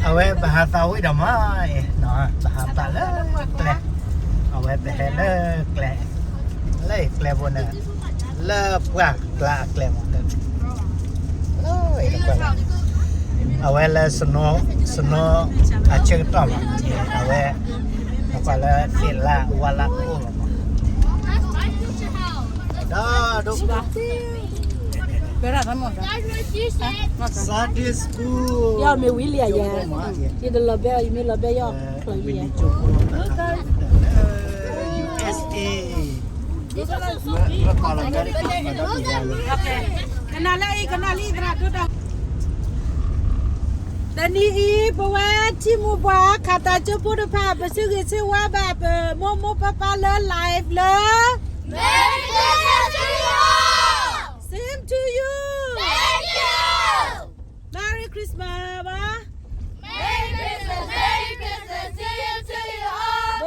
အဝဲပဟးသးဝံၣ်ဒီးမး, ပဟးသးလၢကျဲ, အဝဲပဟဲလၢကျဲ, လၢကျဲဖိန့ၣ်, လၢပှၢ်ကျါအကျဲမး, လၢ, အဝဲလၢ snow, snow အဆၢကတီၢ်မး, အဝဲ, အပှၤလၢသ့ၣ်လၢဝါလၢအိၣ်လီၤမး, ဒီးဒိၣ် Sunday school ယမ့ၢ်ဝံၤလံယၤ, ယတလီၤဘဲအီၤ, ယမ့ၢ်လီၤဘဲယီၤ, ကျီၤယဲ, U S A, ကနၣ်လၢအံၤ, ကနၣ်လၢအံၤ, သရၣ်ဒိၣ်ဒီး, တနံၤအံၤ ပဝဲထံမိၢ်ပှၢ်ခးတၢ်ကၠိဖိတဖၣ် ပဆၢဂ့ၤဆၢဝါဘၣ် ပမိၢ်မိၢ်ပၢ်ပၢ်လၢ live လၢ Merry Christmas to you all! Same to you! Thank you! Merry Christmas ဘၣ်, Merry Christmas, Merry Christmas to you, to you all.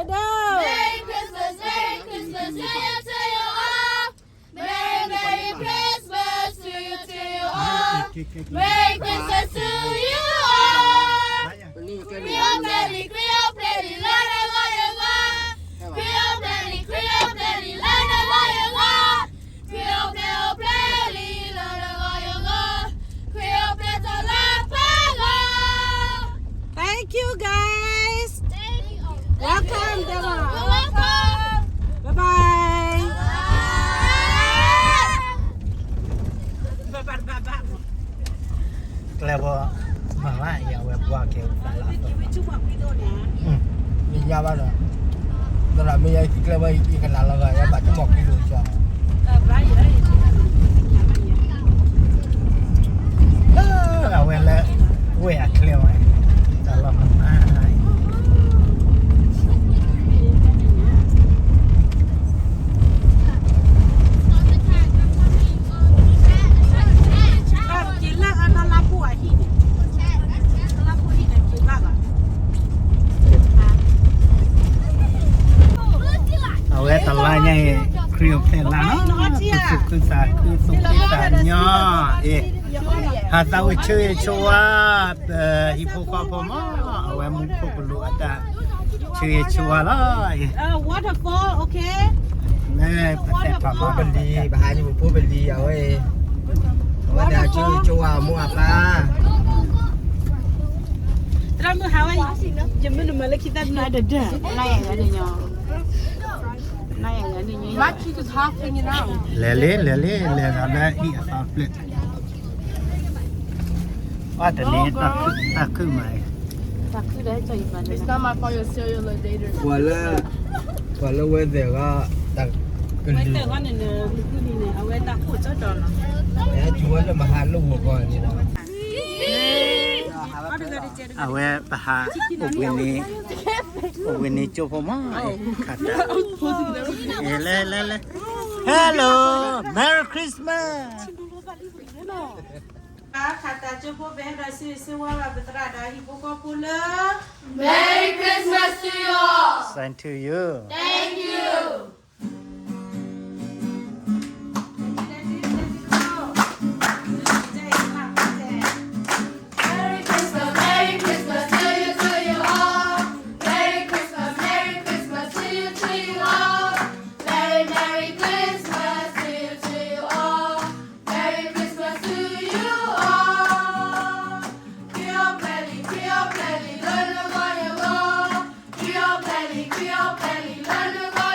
Merry Christmas, Merry Christmas to you, to you all. Merry, Merry Christmas to you, to you all. Merry Christmas to you all. Creole plenty, Creole plenty, learn to love your God. Creole plenty, Creole plenty, learn to love your God. Creole plenty, learn to love your God. Creole plenty, love your God. Thank you, guys. Welcome, Dema. You're welcome. Bye-bye. ကျဲဖိ, မၤဝဲအံၤ အဝဲပှၤကဲသးလၢ, မ့ၢ်ညါဘၣ်ဒီး, သရၣ်မ့ၢ်ယဲခံကျဲဖိ ယကနၣ်လီၤဂာ် ယဘၣ်တမီၢ်ခံလိာ်ကၠီ လၢအဝဲလၢ, ဝဲၢ်အချဲဝဲ, တၢ်လီၤမၤမၤ, က့ၤလၢအလါလါပူၤအဟံၣ်န့ၣ်, လါပူၤဟံၣ်န့ၣ်က့ၤဘၣ်ဘၣ်. အဝဲတလါညါအံၤ ခရံာ်အိၣ်ဖျဲၣ်လါနီၤ, သူၣ်ခုသးခု သူၣ်ခုသးညီ, အ့ၣ်, ဟးသးဝံၣ်ဆၢဂ့ၤဆၢဝါ, ပဟံၣ်ဖိဃီဖိမး, အဝဲမူခိၣ်ကလူးအတၢ်ဆၢဂ့ၤဆၢဝါလီၤ, အ့ၣ်, လၢပတဲထီၣ်မၤပလံၤ, ပဟးယဖိပလံၤ အဝဲ, အဝဲန့ၣ်အဆၢဂ့ၤဆၢဝါအမိၢ်အပၢ် တၢ်မုၢ်ဟါဝဲ, ယမုၢ်နမၤလၢခံတၢ်နါတဒၢ, လဲၤလံ, လဲၤလံ, လဲၤလီၤလၢဟံၣ်အသီဖျၢၣ်, အတန့ၢ်တၢ်ခုၣ်မး, ပှၤလၢ, ပှၤလၢဝဲသ့ၣ်ဂီၢ်, တၢ်ကလုၢ်, ဟဲက့ၤဝဲလၢမဟါလၢဂီၤကီၢ်န့ၣ်လီၤ. အဝဲပဟး, အိၣ်ဘှံးနံၤ, အိၣ်ဘှံးနံၤကၠိဖိမး, ခးတၢ်, လဲၤလဲၤလဲၤ, Hello, Merry Christmas. ခးတၢ်ကၠိဖိ ပဟဲဒီးဆၢဂ့ၤဆၢဝါဘၣ် ပသရၣ်ဒီးဟံၣ်ဖိဃီဖိလၢ, Merry Christmas to you all. Same to you. Thank you. Merry Christmas, Merry Christmas to you, to you all. Merry Christmas, Merry Christmas to you, to you all. Merry, Merry Christmas to you, to you all. Merry Christmas to you all. Creole plenty, Creole plenty, learn to love your God. Creole plenty, Creole plenty, learn to love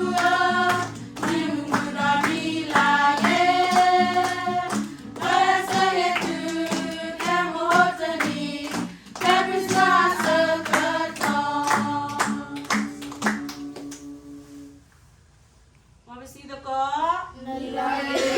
မုၢ်မုၢ်ဒီးနံၤလၢ်လၢ်, ပဆၢဂ့ၤသု ခဲမုၢ်အိၣ်တနံၤ, ဖဲခရံာ်စၢ်အဆၢကတီၢ်. မ်ပစံးသကိး, နံၤလၢ်လၢ်.